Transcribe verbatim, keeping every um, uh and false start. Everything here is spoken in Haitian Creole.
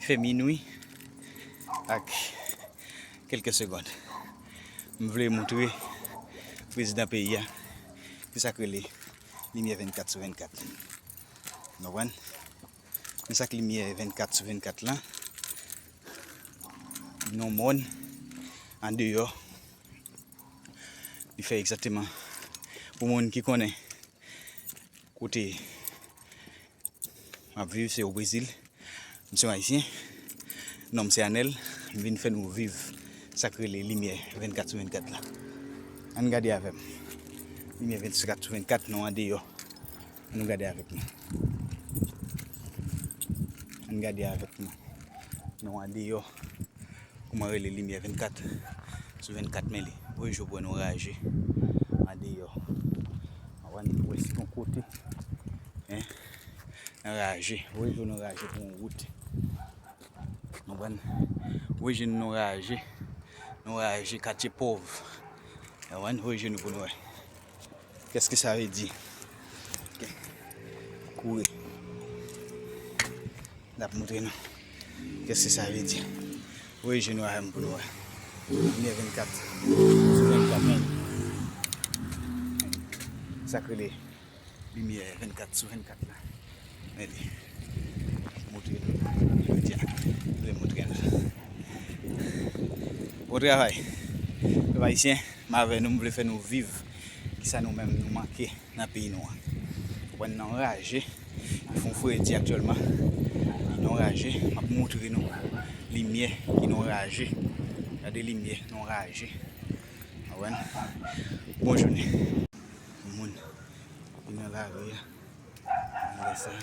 Fè minwi ak kèlke segonn. M vle moutre prezidan peyi a ki sa k rele limyè vennkat sou vennkat. Nou konprann? Men sa k limyè vennkat sou vennkat la, nan mòn, andeyò, li fè egzakteman. Pou moun ki konnen kote m ap viv, se o Brezil. M se yon Ayisyen. Non m se Anèl. M vin fè nou viv sa k rele limyè vennkat sou vennkat la. Ann gade avè m. Limyè vennkat sou vennkat, nou andeyò. Ann gade avèk mwen. Ann gade avèk mwen. Nou andeyò. Kouman rele limyè vennkat sou vennkat, men li. Woy, je w wè nou raje andeyò. Ann wè si yon kote, en, nan raje. Woy, je w nou raje pou yon wout. Konprann? Woy, je w nou raje. Nou raje katye pòv. Konprann? Woy, je w pou nou wè. Qu'est-ce que ça veut dire? Ok. Kouri. N ap moutre nou. Qu'est-ce que ça veut dire? Woy, je w nou raje pou nou wè. Limyè vennkat sou vennkat, men. Sa k rele limyè vennkat sou vennkat la. Men li. Moutre nou. Jodi a, m vle moutre nou. Bon travay. Pèp ayisyen, m avè nou, m vle fè nou viv kisa nou menm nou manke nan peyi nou an. Konprann, nan raje, li fè yon fredi aktyèlman. Li nan raje, m ap moutre nou limyè ki nan raje. Gade limyè nan raje. Konprann? Bon jounen. Moun ki nan lari a, nan lè sa.